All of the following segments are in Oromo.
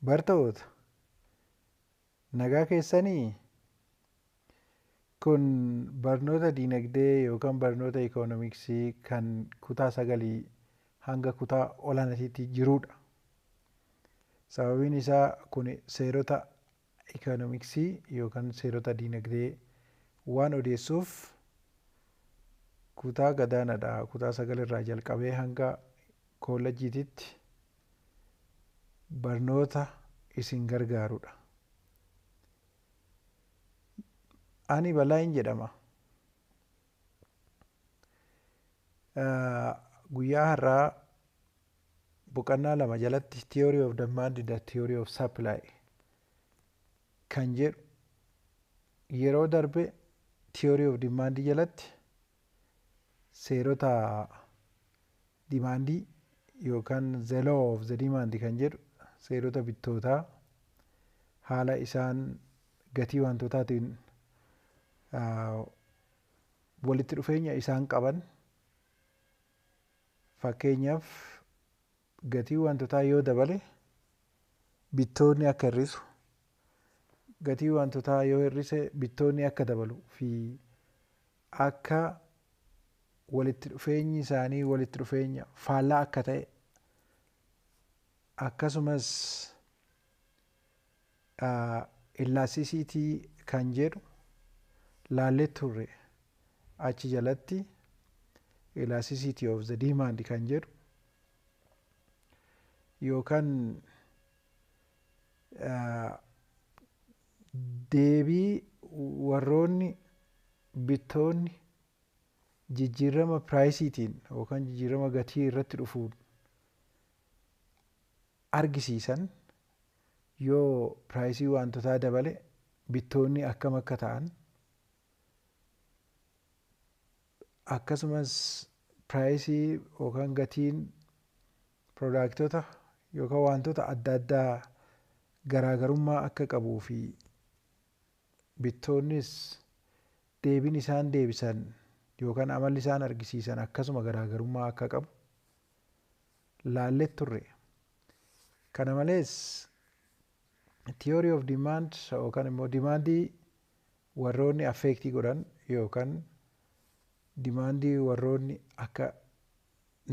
Bartoota, nagaa keessanii? Kun barnoota diinagdee yookaan barnoota ikoonomiksii kan kutaa 9 hanga kutaa olaanaatti jirudha. Sababiin isaa kun seerota ikoonomiksii yookaan seerota diinagdee waan odeessuuf kutaa gadaanaadha. Kutaa 9 irraa jalqabee hanga koolleejjiitti barnoota isin gargaarudha. Ani Balaayin jedhama. Guyyaa har'aa boqonnaa 2 jalatti Theory of Demand and Theory of Supply kan jedhu yeroo darbe Theory of Demand jalatti seerota dimaandii yookaan the law of the demand kan jedhu seerota bittootaa haala isaan gatii wantootaatiin walitti dhufeenya isaan qaban, fakkeenyaaf gatii wantootaa yoo dabale bittoonni akka hir'isu, gatii wantootaa yoo hir'ise bittoonni akka dabalu fi akka walitti dhufeenyi isaanii walitti dhufeenya faallaa akka ta'e, akkasumas elasticity kan jedhu laallee turre. Achi jalatti elasticity of the demand kan jedhu yookaan deebii warroonni bittoonni jijjiirama piraayisiitiin yookaan jijjiirama gatii irratti dhufuun argisiisan, yoo piraayisii wantootaa dabale bittoonni akkam akka ta'an, akkasumas piraayisii yookaan gatiin piroodaktota yookaan wantoota adda addaa garaagarummaa akka qabuu fi bittoonnis deebiin isaan deebisan yookaan amalli isaan argisiisan akkasuma garaagarummaa akka qabu laallee turre. Kana malees theory of demand yookaan immoo dimaandii warroonni affeektii godhan yookaan dimaandii warroonni akka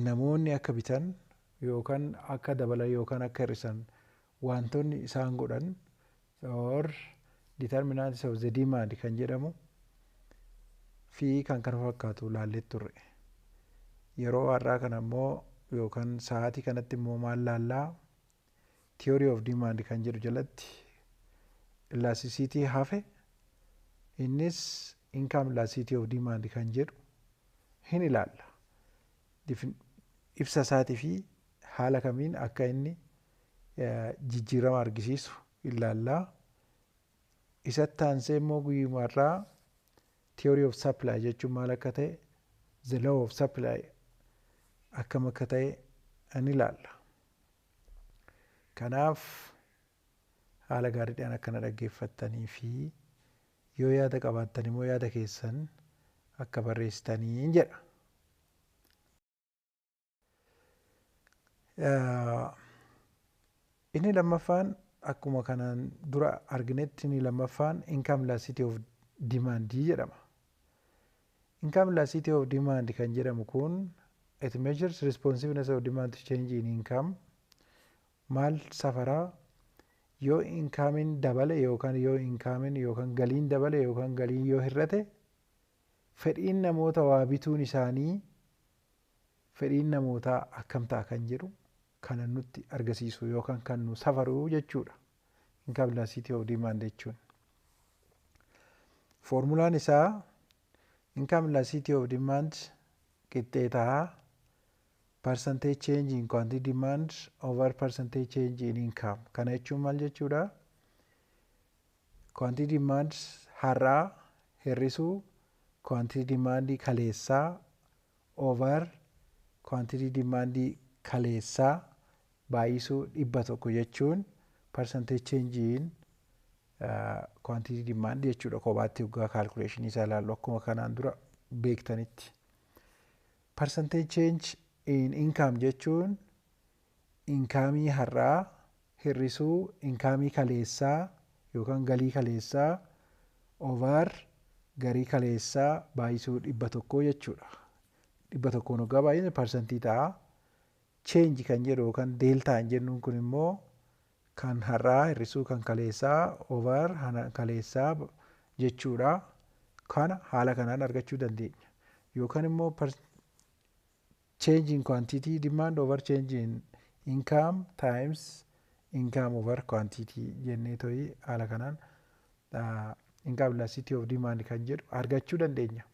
namoonni akka bitan yookaan akka dabalan yookaan akka hir'isan wantoonni isaan godhan or determinants of the demand kan jedhamu fi kan kana fakkaatu laallee turre. Yeroo har'aa kana immoo yookaan sa'aatii kanatti immoo maal laallaa? Theory of demand kan jedhu jalatti elasticity hafe, innis income elasticity of demand kan jedhu hin ilaalla. Ibsa isaatii fi haala kamiin akka inni jijjiirama argisiisu ilaallaa. Isatti aansee immoo guyyuma har'aa theory of supply jechuun maal akka ta'e, the law of supply akkam akka ta'e ni ilaalla. Kanaaf haala gaariidhaan akkana dhaggeeffattanii fi yoo yaada qabaattan immoo yaada keessan akka barreessitanii jedha. Inni lammaffaan, akkuma kanaan dura arginetti, inni lammaffaan income elasticity of demand jedhama. Income elasticity of demand kan jedhamu kun it measures responsiveness of demand to change in income. Maal safaraa? Yoo incomein dabale yookaan yoo incomein yookaan galiin dabale yookaan galiin yoo hir'ate, fedhiin namoota waa bituun isaanii, fedhiin namootaa akkam ta'a kan jedhu kana nutti argisiisu yookaan kan nu safaru jechuudha. Income elasticity of demand jechuun. Foormulaan isaa income elasticity of demand qixxeetaa percentage change in quantity demand over percentage change in income. Kana jechuun maal jechuudha? Quantity demand har'aa hir'isuu quantity demand kaleessaa over quantity demand kaleessaa baay'isuu 100 jechuun percentage change in quantity demand jechuudha, kophaatti waggaa calculation isaa ilaallu akkuma kanaan dura beektanitti. Percentage change in income jechuun incomeii har'aa hir'isuu incomeii kaleessaa yookaan galii kaleessaa over galii kaleessaa baay'isuu 100 jechuudha. 100n hoggaa baay'isne parsantii ta'a. Change kan jedhu yookaan delta kan jennuun kun immoo kan har'aa hir'isuu kan kaleessaa over kaleessaa jechuudha. Kana haala kanaan argachuu dandeenya. Yookaan immoo change in quantity demand over change in income times income over quantity jennee to'ii haala kanaan income elasticity of demand kan jedhu argachuu dandeenya.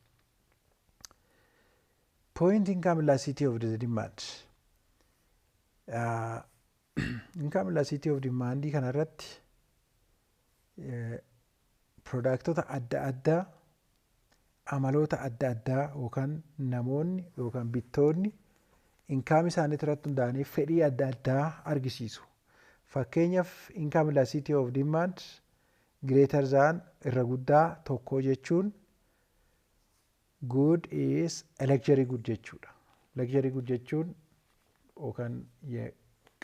Point income elasticity of the demand. Income elasticity of demand kanarratti productota adda addaa, amaloota adda addaa yookaan namoonni yookaan bittoonni income isaanii irratti hundaa'anii fedhii adda addaa argisiisu. Fakkeenyaaf, income elasticity of demand greater than, irra guddaa tokko jechuun good is a luxury good jechuudha. Luxury good jechuun yookaan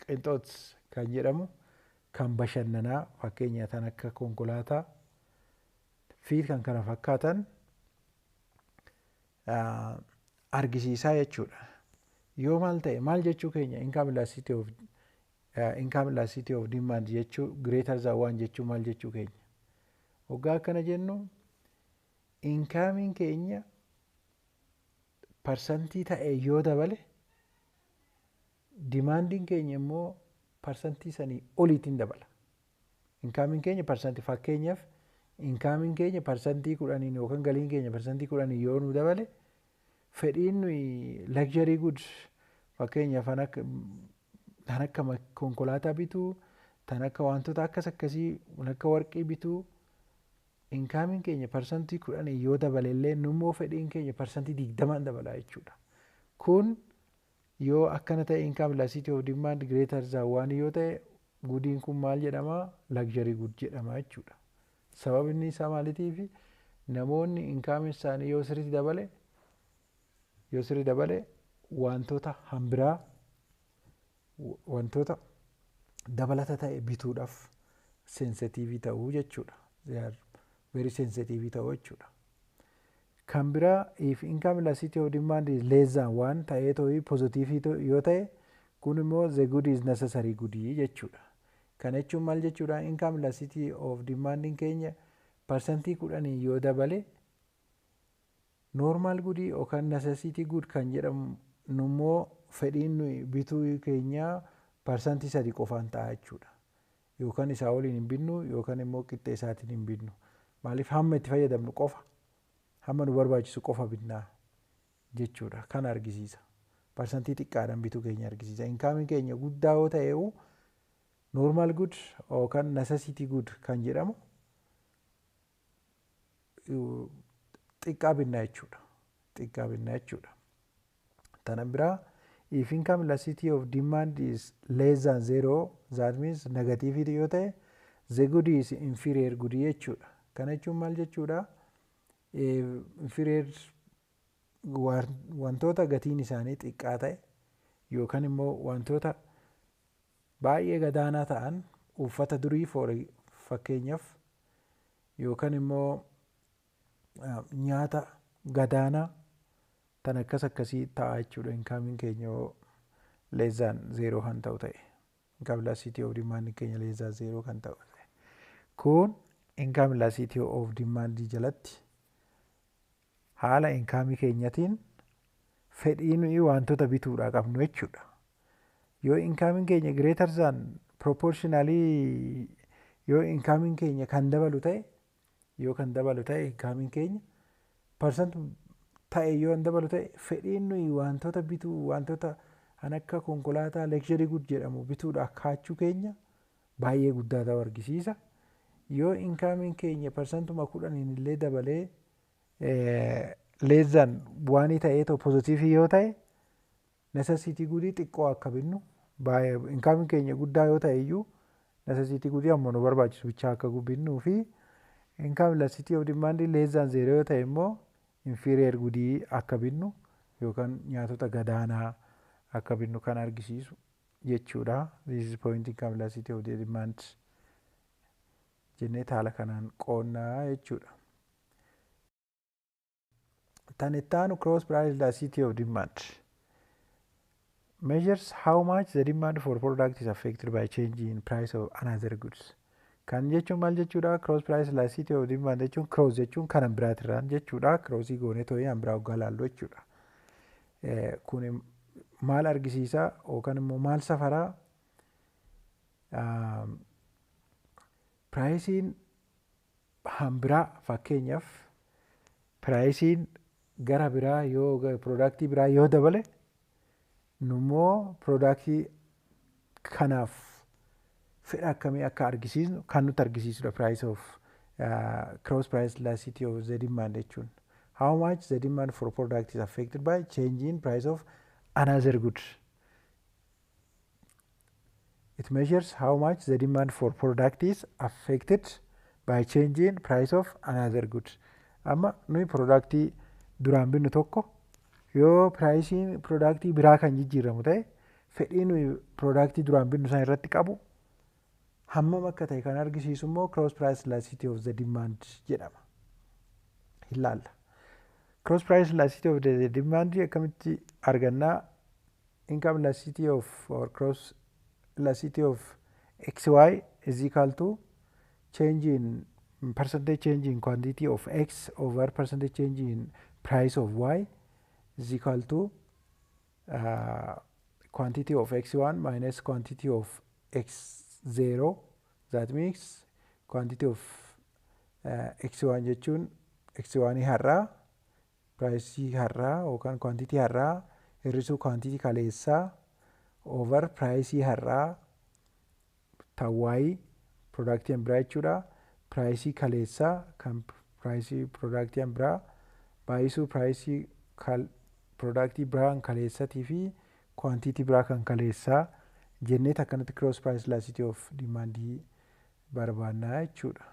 qinxoot kan jedhamu, kan bashannanaa, fakkeenya kan akka konkolaataa fi kan kana fakkaatan argisiisaa jechuudha. Yoo maal ta'e, maal jechuu keenya, income elasticity of demand jechuu greater than one jechuu maal jechuu keenya? Hoggaa akkana jennu, incomeiin keenya parsantii ta'e yoo dabale, demandiin keenya immoo parsantii sanii oliitiin dabala. Incomeiin keenya parsantii, fakkeenyaaf, incomeiin keenya 10% yookaan galiin keenya 10% yoo nu dabale, fedhiin nuyi luxury goods, fakkeenyaaf kan akka konkolaataa bituu, kan akka wantoota akkas akkasii, kan akka warqii bituu, incomeiin keenya 10% yoo dabale illee, nummoo fedhiin keenya 20% dabala jechuudha. Kun yoo akkana ta'e, income elasticity of demand greater than one yoo ta'e, goodiin kun maal jedhama? Luxury good jedhama jechuudha. Sababni isaa maaliitiif? Namoonni incomeiin isaanii yoo sirriitti dabale, wantoota hambiraa, wantoota dabalata ta'e bituudhaaf sensitiivii ta'uu jechuudha. Very sensitive ta'uu jechuudha. Kan biraa, if income elasticity of demand is less than one ta'ee ta'uu, positive yoo ta'e, kun immoo the good is necessary good jechuudha. Kana jechuun maal jechuudha? Income elasticity of demand keenya 10% yoo dabale, normal good yookaan necessity good kan jedhamu immoo fedhiin nuyi bituu keenyaa 3% qofaan ta'a jechuudha. Yookaan isaa waliin hin binnu yookaan immoo qixxee isaatiin hin binnu. Maaliif? Hamma itti fayyadamnu qofa, hamma nu barbaachisu qofa binnaa jechuudha. Kana argisiisa. Parsantii xiqqaadhaan bituu keenya argisiisa. Incomeiin keenya guddaa yoo ta'e, normal good yookaan necessity good kan jedhamu xiqqaa binnaa jechuudha. Xiqqaa binnaa jechuudha. Tana biraa, if income elasticity of demand is less than zero, that means negative yoo ta'e, the good is inferior good jechuudha. Kana jechuun maal jechuudha? Inferior, wantoota gatiin isaanii xiqqaa ta'e yookaan immoo wantoota baay'ee gadaanaa ta'an, uffata durii fakkeenyaaf, yookaan immoo nyaata gadaanaa tan akkas akkasii ta'a jechuudha. Incomeiin keenya yoo less than zero kan ta'u ta'e, income elasticity of demand keenya less than zero kan ta'u ta'e, kun income elasticity of demand jalatti haala incomeii keenyatiin fedhii nuyi wantoota bituudhaa qabnu jechuudha. Yoo incomeiin keenya greater than proportionally, yoo incomeiin keenya kan dabalu ta'e, yoo kan dabalu ta'e, incomeiin keenya percent ta'e yoo kan dabalu ta'e, fedhiin nuyi wantoota bituu, wantoota kan akka konkolaataa luxury good jedhamu bituudhaaf kaachuu keenya baay'ee guddaa ta'uu argisiisa. Yoo incomeiin keenya 10% illee dabalee less than one ta'ee ta'u, positiveii yoo ta'e, necessity goodii xiqqoo akka binnu, baay'ee incomeiin keenya guddaa yoo ta'e iyyuu, necessity goodii amma nu barbaachisu bichaa akka binnuu fi income elasticity of demand less than zero yoo ta'e immoo inferior goodii akka binnu yookaan nyaatota gadaanaa akka binnu kan argisiisu jechuudha. This is point income elasticity of the demand jennee haala kanaan qoonnaa jechuudha. Tan itti aanu cross price elasticity of demand measures how much the demand for product is affected by change in price of another goods. Kan jechuun maal jechuudha? Cross price elasticity of demand jechuun cross jechuun kan biraatirraan jechuudha. Crossii goonee too'ee kan biraa hoggaa laallu jechuudha. Kun maal argisiisa yookaan immoo maal safaraa? Priceiin hambiraa, fakkeenyaaf priceiin gara biraa yoo productii biraa yoo dabale, nummoo productii kanaaf fedha akkamii akka argisiisnu kan nutti argisiisudha price of cross price elasticity of the demand jechuun. How much the demand for product is affected by change in price of another good. It measures how much the demand for product is affected by change in price of another good. Amma nuyi productii duraan binnu tokko yoo priceiin productii biraa kan jijjiiramu ta'e, fedhii nuyi productii duraan binnu san irratti qabu hammam akka ta'e kan argisiisu immoo cross price elasticity of the demand jedhama. Ilaalla. Cross price elasticity of the demand akkamitti argannaa? Income elasticity of or cross elasticity of xy is equal to change in percentage change in quantity of x over percentage change in price of y is equal to quantity of x1 minus quantity of x0. That means quantity of x1 jechuun x1 har'aa, price har'aa yookaan quantity har'aa hir'isuu quantity kaleessaa over price har'aa tan y productii biraa jechuudha. Price kaleessaa kan price productii biraa baay'isuu price productii biraa kan kaleessatii fi quantity biraa kan kaleessaa jenneet akkanatti cross price elasticity of demandii barbaannaa jechuudha.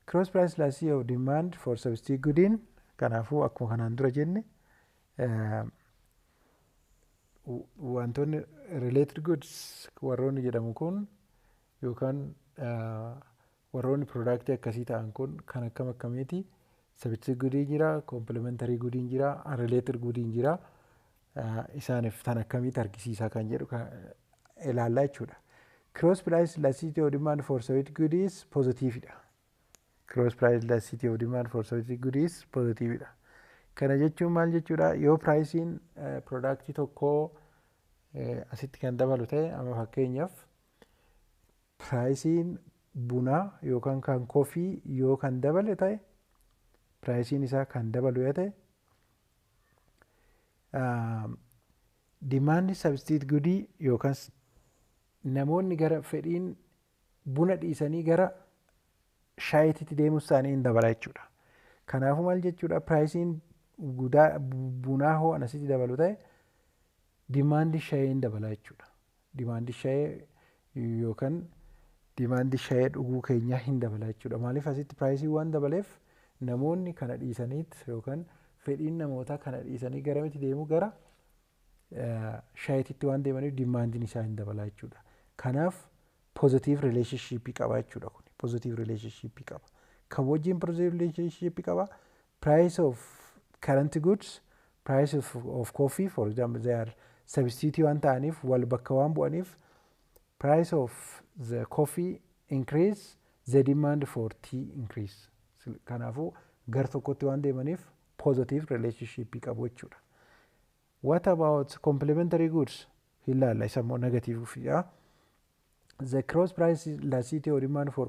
Cross price elasticity of demand for substitute goodiin kanaafuu akkuma kanaan dura jenne, wantoonni related goods warroonni jedhamu kun yookaan warroonni productii akkasii ta'an kun kan akkam akkamiiti? Substitute goodiin jira, complementary goodiin jira, unrelated goodiin jira. Isaaniif tan akkamitti argisiisaa kan jedhu ilaallaa jechuudha. Cross price elasticity of demand for substitute goods positive dha. Cross price elasticity of demand for substitute goods positive dha. Kana jechuun maal jechuudha? Yoo priceiin productii tokkoo asitti kan dabalu ta'e, amma fakkeenyaaf priceiin bunaa yookaan kan coffee yoo kan dabale ta'e, priceiin isaa kan dabalu yoo ta'e, demandii substitute goodii yookaan namoonni gara fedhiin buna dhiisanii gara shaayiitti deemuu isaanii hin dabala jechuudha. Kanaafuu maal jechuudha? Priceiin bunaa hoo asitti dabalu ta'e, demandii shayii hin dabala jechuudha. Demandii shayii yookaan demandii shayii dhuguu keenyaa hin dabala jechuudha. Maaliif? Asitti priceiin waan dabaleef namoonni kana dhiisaniit yookaan fedhiin namootaa kana dhiisanii garamitti deemu? Gara shayiitti waan deemaniif demandiin isaa hin dabala jechuudha. Kanaaf positive relationship qaba jechuudha kun. Positive relationship qaba. Kan wajjin positive relationship qaba. Price of current goods, price of coffee, for example, they are substitute waan ta'aniif, wal bakka waan bu'aniif, price of the coffee increase, the demand for tea increase. Kanaafuu gar tokkotti waan deemaniif positive relationship qabu jechuudha. What about complementary goods? Ilaalla, isa immoo negative. The cross price elasticity of demand for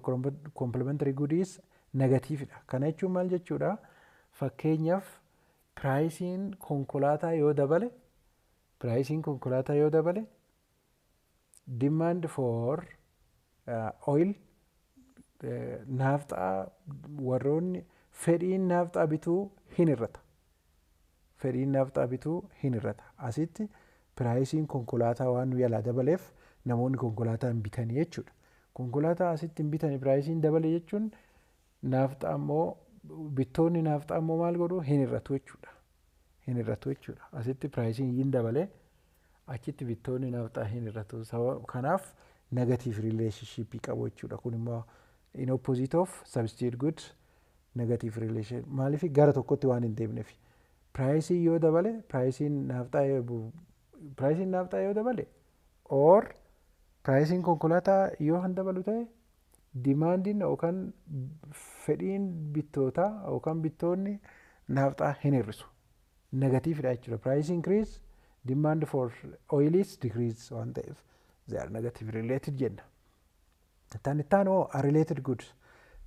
complementary goods negative dha. Kana jechuun maal jechuudha? Fakkeenyaaf priceiin konkolaataa yoo dabale, priceiin konkolaataa yoo dabale, demand for oil, naafxaa, warroonni fedhiin naafxaa bituu hin hir'ata. Fedhiin naafxaa bituu hin hir'ata. Asitti priceiin konkolaataa waan nu jalaa dabaleef namoonni konkolaataa hin bitanii jechuudha. Konkolaataa asitti hin bitanii, priceiin dabale jechuun naafxaa immoo bittoonni naafxaa immoo maal godhu? Hin hir'atu jechuudha. Hin hir'atu. Kanaafuu hin hir'atu jechuudha. Asitti priceiin hin dabalee achitti bittoonni naafxaa hin hir'atu. Kanaaf negative relationship qabu jechuudha. Kun immoo in opposite of substitute good negative relation, maaliif gara tokkotti waan hin deemneef. Priceiin yoo dabale, priceiin naafxaa yoo dabale or priceiin konkolaataa yoo han dabalu ta'e, demandiin yookaan fedhiin bittootaa yookaan bittoonni naafxaa hin hir'isu. Negativedha jechuudha. Price increase, demand for oil is decrease waan ta'eef, they are negative related jenna. Tan itti aanu unrelated goods.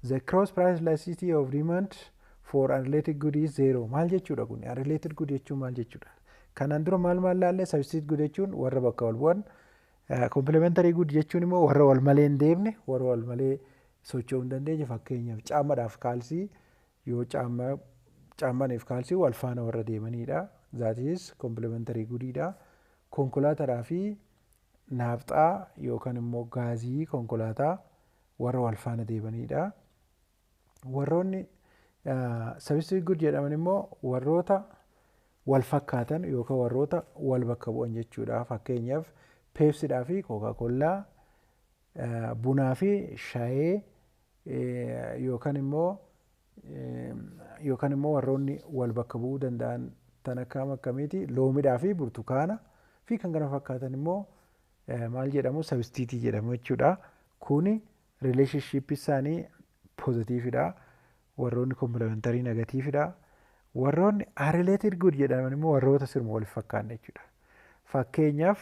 The cross price elasticity of demand for unrelated good is zero. Maal jechuudha kun? Unrelated good jechuun maal jechuudha? Kanaan dura maal maal laallee? Substitute good jechuun warra bakka wal bu'an, complementary good jechuun immoo warra wal malee hin deemne, warra wal malee socho'uu hin dandeenye. Fakkeenyaaf caammadhaaf kaalsii yoo caammaniif kaalsii wal faana warra deemanidha. That is complementary goodidha. Konkolaataadhaa fi naafxaa yookaan immoo gaazii konkolaataa warra wal faana deemanidha. Warroonni substitute good jedhaman immoo warroota wal fakkaatan yookaan warroota wal bakka bu'an jechuudha. Fakkeenyaaf Pepsidhaa fi Coca-Cola, bunaa fi shaayee yookaan immoo warroonni wal bakka bu'uu danda'an tan akkam akkamiiti? Loomidhaa fi burtukaana fi kan kana fakkaatan immoo maal jedhamu? Substitute jedhamu jechuudha. Kuni relationship isaanii positivedha. Warroonni complementary negativedha. Warroonni unrelated good jedhaman immoo warroota sirma wal fakkaanne jechuudha. Fakkeenyaaf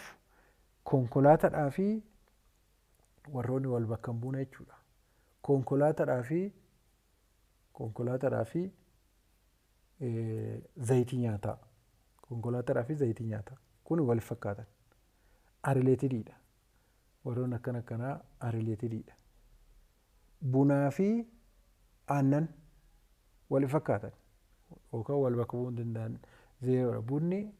konkolaataadhaa fi warroonni wal bakka hin buune jechuudha. Konkolaataadhaa fi zayitii nyaataa. Konkolaataadhaa fi zayitii nyaataa. Kun wal fakkaatan. Unrelatedidha. Warroonni akkana akkanaa unrelatedidha. Bunaa fi aannan wal fakkaatan yookaan wal bakka bu'uu hin danda'an, zerodha. Bunni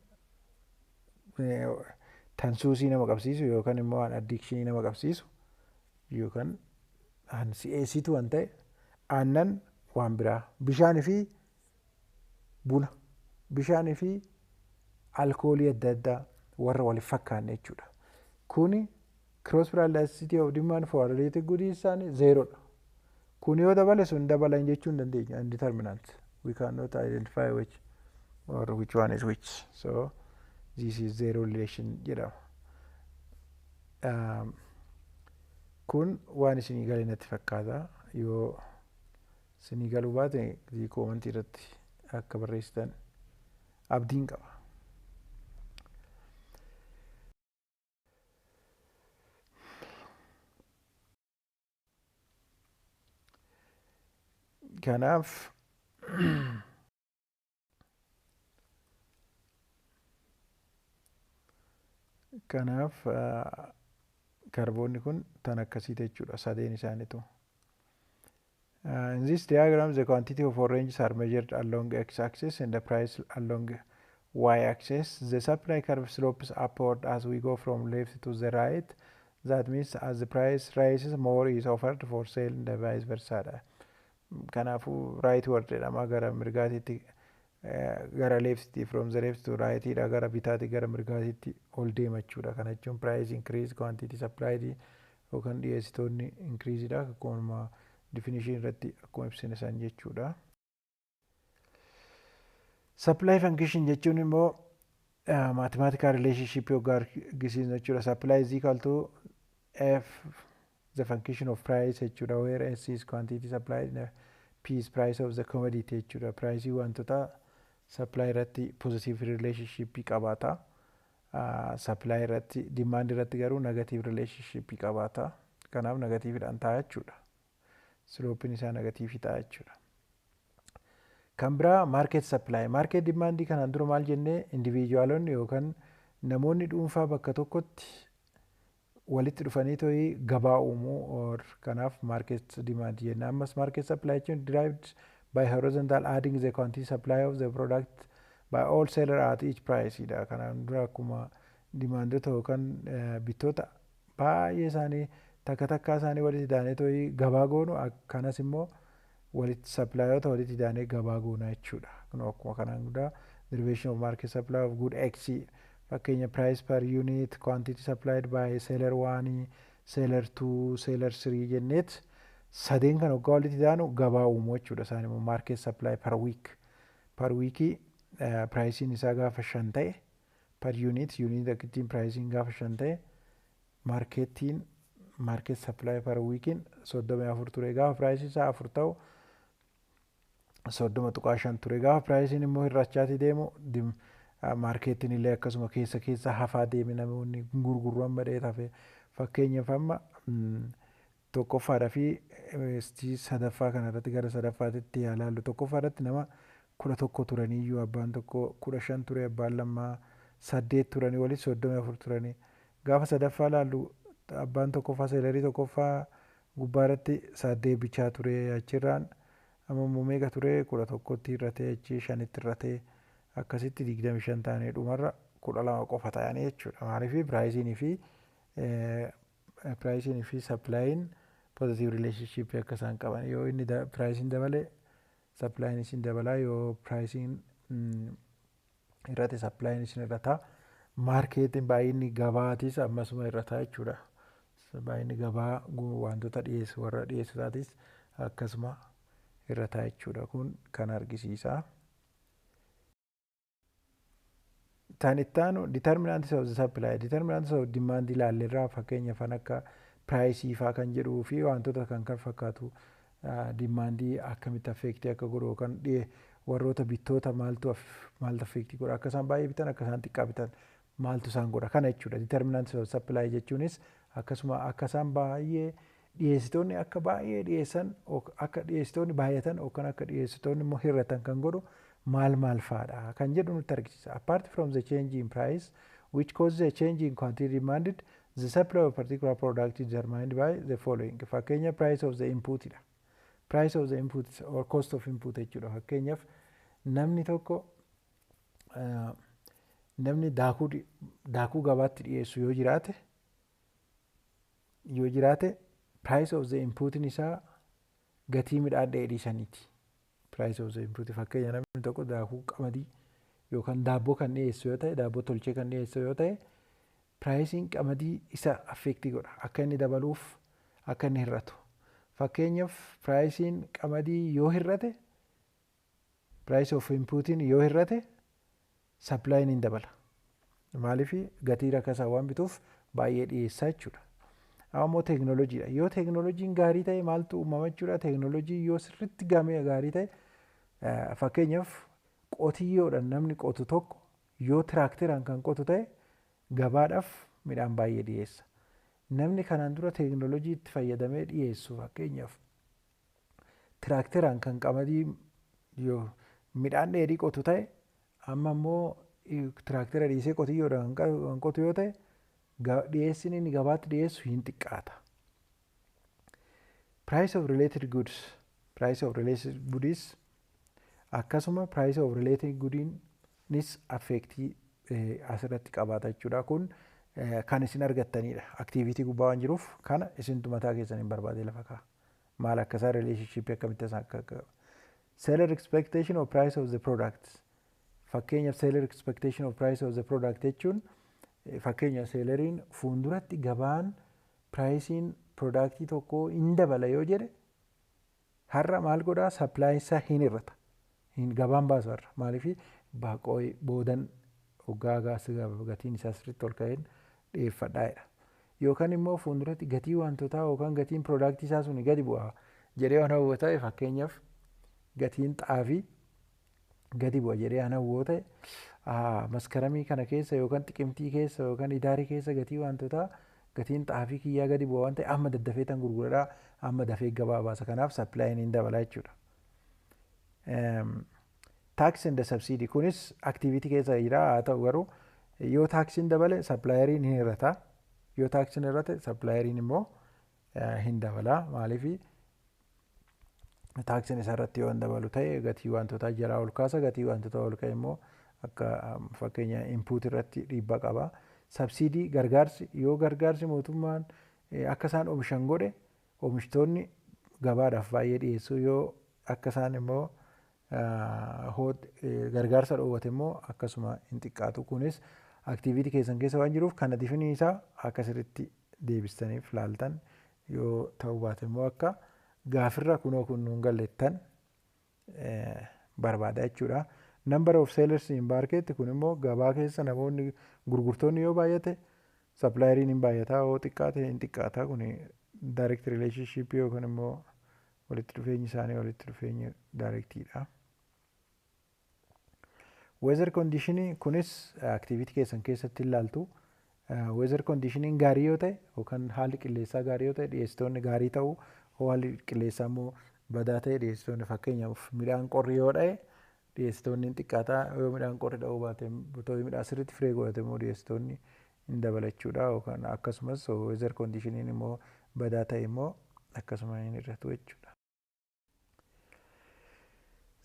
tan suusii nama qabsiisu yookaan immoo waan addiction nama qabsiisu yookaan an si'eessitu waan ta'e, aannan waan biraa. Bishaanii fi buna, bishaanii fi alkoolii adda addaa warra wal fakkaanne jechuudha. Kuni cross price elasticity of demand for related goods isaanii zerodha. Kun yoo dabale sun dabalan jechuu hin dandeenya. Indeterminate. We cannot identify which or which one is which. So this is zero relation jedhama. Kun waan isinii gale natti fakkaata. Yoo isinii galuu baate comment irratti akka barreessitan abdiin qaba. Kanaaf curveoonni kun tan akkasiiti jechuudha, sadeen isaaniitu. In this diagram, the quantity of oranges are measured along x-axis and the price along y-axis. The supply curve slopes upward as we go from left to the right. That means as the price rises, more is offered for sale and vice versa. Kanaafuu rightward jedhama, gara mirgaatitti gara lefti, from the left to right dha, gara bitaatti gara mirgaatitti ol deema jechuudha. Kana jechuun price increase, quantity supplied yookaan dhiyeessitoonni increase dha, akkuma definition irratti akkuma ibsine san jechuudha. Supply function jechuun immoo mathematical relationship yookaan argisiisnu jechuudha. Supply is equal to F the function of price jechuudha, where S is quantity supplied, P is price of the commodity jechuudha. Price wantoota supply irratti positive relationship qabaata. Supply irratti, demand irratti garuu negative relationship qabaata. Kanaaf negativedhaan ta'a jechuudha. Slopeiin isaa negative ta'a jechuudha. Kan biraa market supply. Market demand kanaan dura maal jennee? Individualonni yookaan namoonni dhuunfaa bakka tokkotti walitti dhufanii to'ii gabaa uumuu or kanaaf market demand jenna. Ammas market supply jechuun derived by horizontal adding the quantity supply of the product by all seller at each price dha. Kanaan dura akkuma demandota yookaan bittoota baay'ee isaanii takka takkaa isaanii walitti daanee to'ii gabaa goonu, kanas immoo walitti supplyoota walitti daanee gabaa goona jechuudha. Kun akkuma kanaan dura Derivation of market supply of good X, fakkeenya price per unit, quantity supplied by seller 1, seller 2, seller 3 jenneet sadeen kan hoggaa walitti daanu gabaa uumuu jechuudha. Isaan immoo market supply per week. Per weekii priceiin isaa gaafa 5 ta'e, per unit, unit akkittiin priceiin gaafa 5 ta'e, marketiin market supply per weekiin 34 ture. Gaafa priceiin isaa 4 ta'u 30.5 ture. Gaafa priceiin immoo hir'achaatii deemu, marketiin illee akkasuma keessa keessa hafaa deeme, namoonni gurguruu amma dheet hafe. Fakkeenyaaf, amma tokkoffaadhaa fi sadaffaa kanarratti, gara sadaffaatitti yaa ilaallu. Tokkoffaa irratti nama 11 turaniyyuu, abbaan tokko 15 ture, abbaan lamaa 8 turanii, walitti 34 turanii. Gaafa sadaffaa ilaallu, abbaan tokkoffaa, sellerii tokkoffaa gubbaa irratti 8 bichaa ture. Achirraan amma immoo meeqa ture? 11tti hir'atee, achi shanitti hir'atee, akkasitti 25 ta'anii dhumarra 12 qofa ta'anii jechuudha. Maaliif? Priceiinii fi supplyiin positive relationship akka isaan qaban, yoo inni priceiin dabale supplyiin isin dabalaa, yoo priceiin hir'ate supplyiin isin hir'ataa, marketiin baay'inni gabaatis ammasuma hir'ataa jechuudha. Baay'inni gabaa wantoota dhiyeessu, warra dhiyeessotaatis akkasuma hir'ataa jechuudha. Kun kan argisiisa. Tan itti aanu determinants of the supply, determinants of demand ilaalleerraa. Fakkeenyaaf kan akka priceii faa kan jedhuu fi wantoota kan kan fakkaatu, demandii akkamitti affectii akka godhu, yookaan warroota bittoota maaltu affectii godha, akka isaan baay'ee bitan, akka isaan xiqqaa bitan maaltu isaan godha kana jechuudha. Determinants of supply jechuunis akkasuma akka isaan baay'ee, dhiyeessitoonni akka baay'ee dhiyeessan, akka dhiyeessitoonni baay'atan yookaan akka dhiyeessitoonni immoo hir'atan kan godhu maal maal fa'aadha kan jedhu nutti argisiisa. Apart from the change in price which causes a change in quantity demanded, the supply of particular product is determined by the following. Fakkeenya, price of the input dha. Price of the input or cost of input jechuudha. Fakkeenyaaf, namni tokko, namni daakuu gabaatti dhiyeessu yoo jiraate, price of the inputin isaa gatii midhaan dheedhii saniiti. Price of the input, fakkeenya namni tokko daakuu qamadii yookaan daabboo kan dhiyeessu yoo ta'e, daabboo tolchee kan dhiyeessu yoo ta'e, priceiin qamadii isa affectii godha, akka inni dabaluuf, akka inni hir'atu. Fakkeenyaaf, priceiin qamadii yoo hir'ate, price of inputiin yoo hir'ate, supplyiin hin dabala. Maaliif? Gatii rakkasaa waan bituuf baay'ee dhiyeessaa jechuudha. Amma immoo teeknooloojiidha. Yoo teeknooloojiin gaarii ta'e maaltu uumama jechuudha? Teeknooloojii yoo sirriitti gamee gaarii ta'e, fakkeenyaaf qotiyyoodhaan namni qotu tokko yoo tiraakteraan kan qotu ta'e, gabaadhaaf midhaan baay'ee dhiyeessa. Namni kanaan dura teeknooloojii itti fayyadamee dhiyeessu, fakkeenyaaf tiraakteraan kan qamadii yoo midhaan dheedhii qotu ta'e, amma immoo tiraaktera dhiisee qotiyyoodhaan kan qotu yoo ta'e, dhiyeessiin inni gabaatti dhiyeessu hin xiqqaata. Price of related goods, price of related goods, akkasuma price of related goodiinis affectii asirratti qabaata jechuudha. Kun kan isin argattanidha. Activity gubbaa waan jiruuf kana isintu mataa keessan hin barbaade lafa kaa'a. Maal akka isaa, relationship akkamitti isaan akka seller expectation of price of the product. Fakkeenyaaf, seller expectation of price of the product jechuun, fakkeenya selleriin fuulduratti gabaan priceiin productii tokkoo hin dabala yoo jedhe, har'a maal godhaa? Supply isaa hin hir'ata. Hin gabaan baasu har'a. Maaliif? Baaqoo boodan hoggaa gatiin isaa sirriitti ol ka'een dhiyeeffadhaa jedha. Yookaan immoo fuulduratti gatii wantootaa yookaan gatiin productii isaa sun gadi bu'a jedhee waan hawwu ta'e, fakkeenyaaf gatiin xaafii gadi bu'a jedhee waan hawwu ta'e, Maskaramii kana keessa yookaan Xiqimtii keessa yookaan Idaarii keessa gatii wantootaa, gatiin xaafii kiyyaa gadi bu'a waan ta'e, amma daddafee tan gurguradhaa, amma dafee gabaa baasa. Kanaaf supplyiin hin dabala jechuudha. Tax and subsidy, kunis activity keessa jira. Haa ta'u garuu yoo taxiin dabale supplieriin hin hir'ata, yoo taxiin hir'ate supplieriin immoo hin dabala. Maaliif? Taxiin isarratti yoo hin dabalu ta'e gatii wantootaa jalaa ol kaasa. Gatii wantootaa ol ka'e immoo akka fakkeenya input irratti dhiibbaa qaba. Subsidy, gargaarsi, yoo gargaarsi mootummaan akka isaan oomishan godhe, oomishtoonni gabaadhaaf baay'ee dhiyeessu. Yoo akka isaan immoo Gargaarsa dhoowwate immoo akkasuma hin xiqqaatu. Kunis activity keessan keessa waan jiruuf, kana definii isaa akka sirriitti deebistaniif laaltan, yoo ta'uu baate immoo akka gaafirra kunoo kun nuun gallettan barbaada jechuudha. Number of sellers in market, kun immoo gabaa keessa namoonni gurgurtoonni yoo baay'ate supplieriin hin baay'ata, yoo xiqqaate hin xiqqaata. Kun direct relationship yookaan immoo walitti dhufeenyi isaanii walitti dhufeenyi directiidha. Weather condition, kunis activity keessan keessatti ilaaltu. Weather conditioniin gaarii yoo ta'e yookaan haalli qilleensaa gaarii yoo ta'e dhiyeessitoonni gaarii ta'u, haalli qilleensaa immoo badaa ta'e dhiyeessitoonni, fakkeenyaaf midhaan qorri yoo dha'e dhiyeessitoonni hin xiqqaata, yoo midhaan qorri dha'uu baate, midhaan sirriitti firee godhate immoo dhiyeessitoonni hin dabalachuudha, yookaan akkasumas weather conditioniin immoo badaa ta'e immoo akkasuma hin hir'atu jechuudha.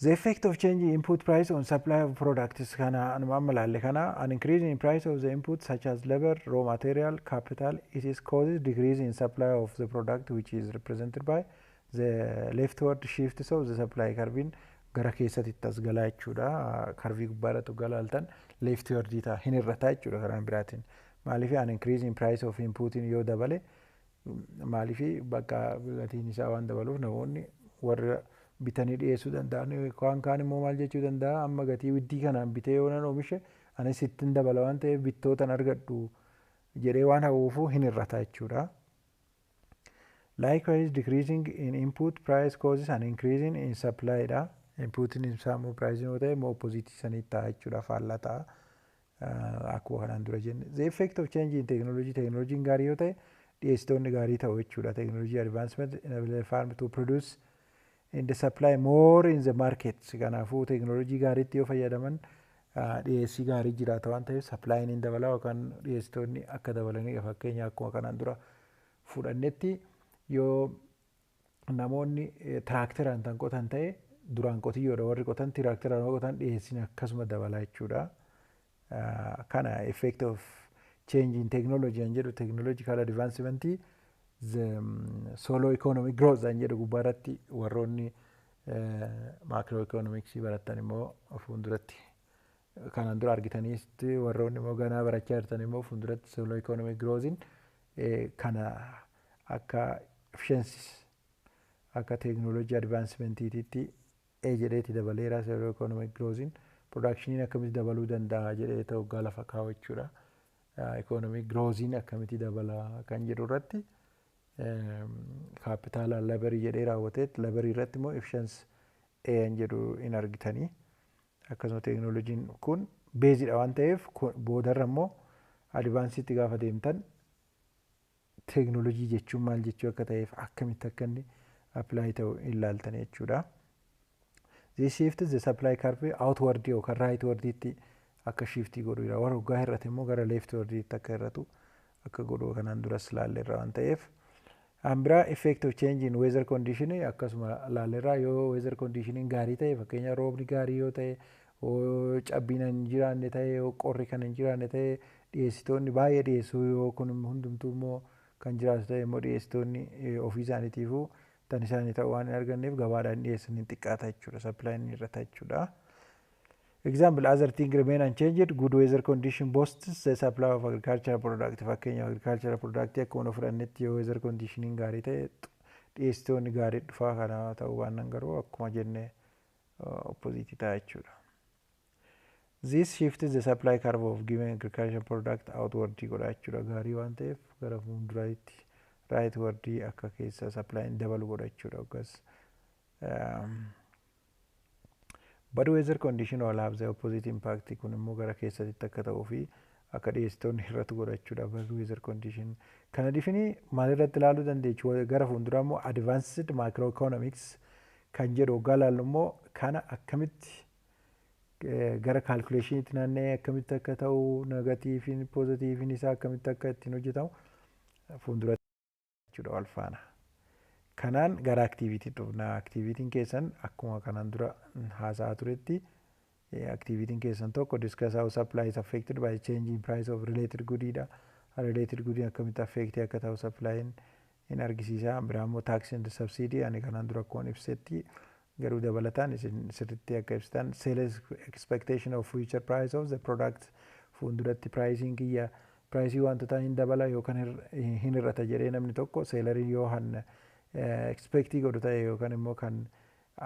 The effect of change in input price on supply of products, kana anuma amma laalle kana. An increase in price of the input such as labor, raw material, capital, it is causes decrease in supply of the product, which is represented by the leftward shift of the supply curve. Gara keessatti as galaa jechuudha. Curvii gubbaarratti galaaltan leftward ta'a, hin hir'ata jechuudha karaan biraatiin. Maaliif? An increase in price of input yoo dabale, maaliif bakka gatiin isaa waan dabaluuf namoonni warra bitanii dhiyeessuu danda'an waan kaan immoo maal jechuu danda'a? Amma gatii widdii kanaan bitee yoo nan oomishe anis ittiin dabala waan ta'eef bittootan argadhu jedhee waan hawwuufu hin hir'ata jechuudha. Likewise, decreasing in input price causes an increasing in supply dha. Inputiin isaa immoo price yoo ta'e immoo opposite sanii ta'a jechuudha, faallaa ta'a. Akkuma kanaan dura jenne. The effect of change in technology, teknooloojiin gaarii yoo ta'e dhiyeessitoonni gaarii ta'u jechuudha. Technology advancement enable farm to produce in the supply more in the market. Kanaafuu teknooloojii gaariitti yoo fayyadaman dhiyeessii gaarii jiraata waan ta'eef supplyin hin dabala yookaan dhiyeessitoonni akka dabalanidha. Fakkeenya akkuma kanaan dura fudhannetti, yoo namoonni tiraakteraan kan qotan ta'e, duraan qotiyyoodha warri qotan, tiraakteraan yoo qotan dhiyeessiin akkasuma dabala jechuudha. Kana effect of change in technology an jedhu, technological advancement, the solo economic growth an jedhu gubbaarratti warroonni macroeconomics baratan immoo fuulduratti kanaan dura argitaniitti, warroonni immoo ganaa barachaa jirtan immoo fuulduratti solo economic growthin kana akka efficiencies, akka technology advancementiitti e jedheeti dabaleera. Solo economic growthin productioniin akkamitti dabaluu danda'a jedhee ta'u lafa kaa'u jechuudha. Economic growthin akkamitti dabala kan jedhu irratti capital, laborii jedhee raawwatee, laborii irratti immoo efficiency an jedhu hin argitanii. Akkasuma teeknooloojiin kun baseiidha waan ta'eef, boodarra immoo advanceiitti gaafa deemtan teeknooloojii jechuun maal jechuu akka ta'eef akkamitti akka inni apply ta'u ilaaltan jechuudha. This shift the supply curve outward yookaan rightwardiitti akka shiftii godhuudha. Warra waggaa hir'ate immoo gara leftwardiitti akka hir'atu akka godhu kanaan duras ilaalleerra waan ta'eef. Kan biraa effect of change in weather condition akkasuma ilaalleerra. Yoo weather conditioniin gaarii ta'e, fakkeenya roobni gaarii yoo ta'e, yoo cabbiin hin jiraanne ta'e, yoo qorri kan hin jiraanne ta'e, dhiyeessitoonni baay'ee dhiyeessuu, yoo kun hundumtuu immoo kan jiraatu ta'e immoo dhiyeessitoonni ofii isaaniitiifuu tan isaanii ta'uu waan hin arganneef gabaadhaan dhiyeessan hin xiqqaata jechuudha. Supplyin hin hir'ata jechuudha. Example, other thing remain unchanged, good weather condition boosts the supply of agricultural product. Fakkeenya agricultural product akkuma fudhannetti, yoo weather conditioniin gaarii ta'e dhiyeessitoonni gaarii dhufaa, kana ta'uu baannaan garuu akkuma jenne opposite ta'a jechuudha. This shifts the supply curve of given agricultural product outward godha jechuudha. Gaarii waan ta'eef gara fuulduraatti rightward akka keessa supplyin dabalu godha jechuudha. Akkas bad weather condition will have the opposite impact. Kun immoo gara keessatti akka ta'uu fi akka dhiyeessitoonni hir'atu godha jechuudha. Bad weather condition kana definii maalirratti ilaaluu dandeechu? Gara fuulduraa immoo advanced macroeconomics kan jedhu waggaa ilaallu immoo kana akkamitti gara calculationiitti naanna'ee akkamitti akka ta'u, negativeiin positiveiin isaa akkamitti akka ittiin hojjetamu fuulduratti jechuudha wal faana. Kanaan gara activity dhufna. Activityn keessan akkuma kanaan dura haasa'aa turetti, activityn keessan tokko discuss how supply is affected by change in price of related goodidha. Related goodii akkamitti affect akka ta'u supplyin hin argisiisa. Biraa immoo tax and subsidy, ani kanaan dura akkuma ibsetti Garuu dabalataan isin sirriitti akka ibsitan, sales expectation of future price of the product, fuulduratti priceiin kiyya priceii wantoota hin dabala yookaan hin hir'ata jedhee namni tokko, selleriin yoo han expectii godhu ta'e yookaan immoo kan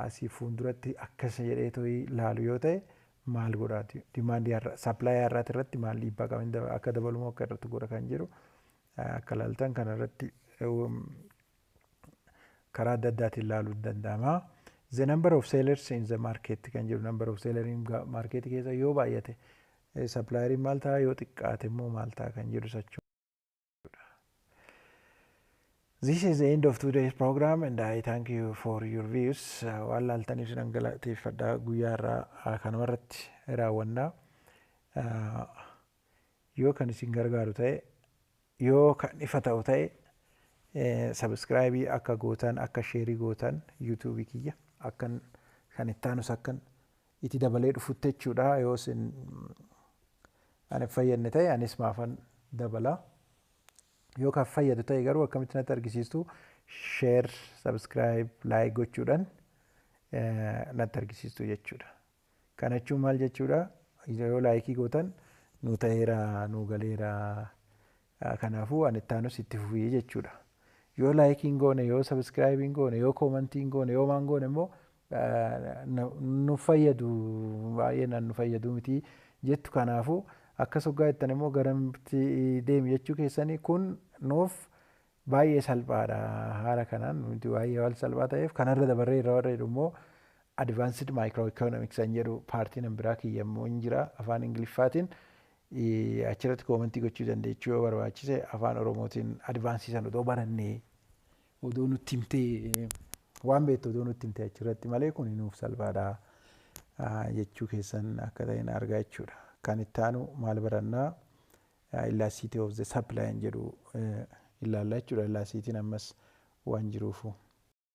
asii fuulduratti akkas jedhee to'ii laalu yoo ta'e maal godhaati? Demandii har'a supplyii har'aati irratti maal dhiibbaa qaba, akka dabalu moo akka irratti godha kan jedhu akka laaltan kana irratti karaa adda addaatiin laaluu danda'ama. The number of sellers in the market kan jedhu, number of sellers in market keessa yoo baay'ate supplieriin maal ta'a, yoo xiqqaate immoo maal ta'a kan jedhu sachuudha. This is the end of today's program and I thank you for your views. Waan laaltaniif sinan galateeffadha. Guyyaa irraa kanuma irratti raawwannaa. Yoo kan isin gargaaru ta'e, yoo kan ifa ta'u ta'e, subscribeii akka gootan, akka shareii gootan YouTubeii kiyya akkan kan itti aanus akkan itti dabalee dhufutti jechuudha. Yoo isin ani fayyadne ta'e anis maafan dabala. Yoo kan fayyadu ta'e garuu akkamitti natti argisiistu? Share, subscribe, like gochuudhaan natti argisiistu jechuudha. Kana jechuun maal jechuudha? Yoo likeii gootan nu ta'eera, nu galeera, kanaafuu ani itti aanus itti fufii jechuudha. Yoo likeiin goone, yoo subscribeiin goone, yoo commentiin goone, yoo maan goone immoo nu fayyadu baay'ee nan nu fayyadu miti jettu. Kanaafuu akkas hoggaa jettan immoo garamti deemi jechuu keessanii kun nuuf baay'ee salphaadha. Haala kanaan nuti baay'ee waan salphaa ta'eef kanarra dabarree irra warra jedhu immoo advanced microeconomics kan jedhu partii nan biraa kiyya immoo hin jira afaan Ingiliffaatiin. Achirratti commentii gochuu dandeechuu yoo barbaachise, afaan Oromootiin advanceii sana odoo barannee, odoo nutti himtee, waan beektu odoo nutti himtee achirratti malee kun nuuf salphaadha jechuu keessan akka ta'in argaa jechuudha. Kan itti aanu maal barannaa? Elasticity of the supply jedhu ilaalla jechuudha. Elasticityn ammas waan jiruufu.